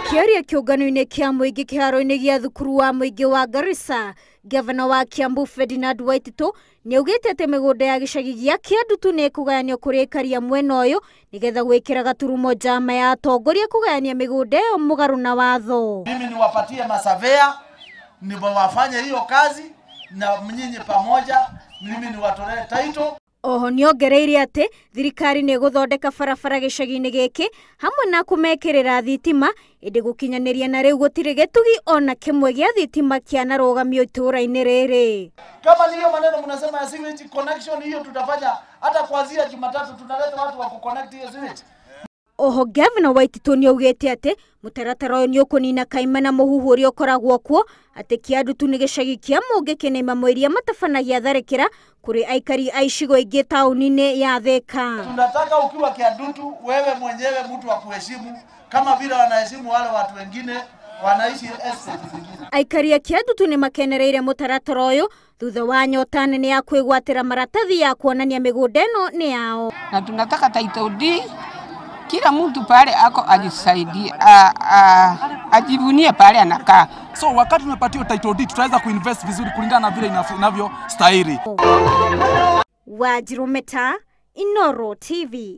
Akĩaria kĩũngano-inĩ kĩa mũingĩ kĩharo-inĩ gĩa thukuru wa mũingĩ wa Garissa, Gavana wa Kiambu Ferdinand Waititu nĩaugĩte atĩ mĩgũnda ya gĩcagi gĩa Kĩandutu nĩ ĩkũgayanio kũrĩ aikari a mwena ũyũ nĩgetha gwĩkĩra gaturumo njama ya atongoria kũgayania mĩgũnda ĩyo mũgarũ na watho. Mimi niwapatie masavea niwafanye hiyo kazi na nyinyi pamoja, mimi niwatolee title. Oho nĩongereire atĩ thirikari nĩ ĩgũthondeka barabara gĩcagi-inĩ gĩkĩ hamwe na kũmekĩrĩra thitima, ĩndĩ gũkinyanĩria na rĩu gũtirĩ gĩtugi ona kĩmwe gĩa thitima kĩanarũgamio itũũra-inĩ rĩrĩ. Kama ni hiyo maneno mnasema ya sewage connection, hiyo tutafanya hata kuanzia Jumatatu tunaleta watu wa kuconnect hiyo sewage. Oho Gavana Waititu nĩaugĩte atĩ mũtaratara ũyũ nĩũkũnina kaimana mũhuhu ũrĩa ũkoragwo kuo atĩ Kĩandutu nĩ gĩcagi kĩa mũngĩ kĩna imamo iria matabanagia tharĩkĩra kũrĩ aikari a icigo ingĩ taũni-inĩ ya Thika. Tunataka ukiwa Kĩandutu wewe mwenyewe mtu wa kuheshimu kama vile wanaheshimu wale watu wengine wanaishi estate zingine. Aikari a Kĩandutu nĩ makenereire mũtaratara ũyũ thutha wa nyota nene ya kwĩgwatĩra maratathi ya kuonania mĩgũnda ĩno nĩ yao. Na tunataka title deed kila mtu pale ako ajisaidie, ajivunie pale anakaa. So wakati tumepatiwa title deed tutaweza kuinvest vizuri kulingana na vile inavyostahili. Wajirumeta, Inoro TV.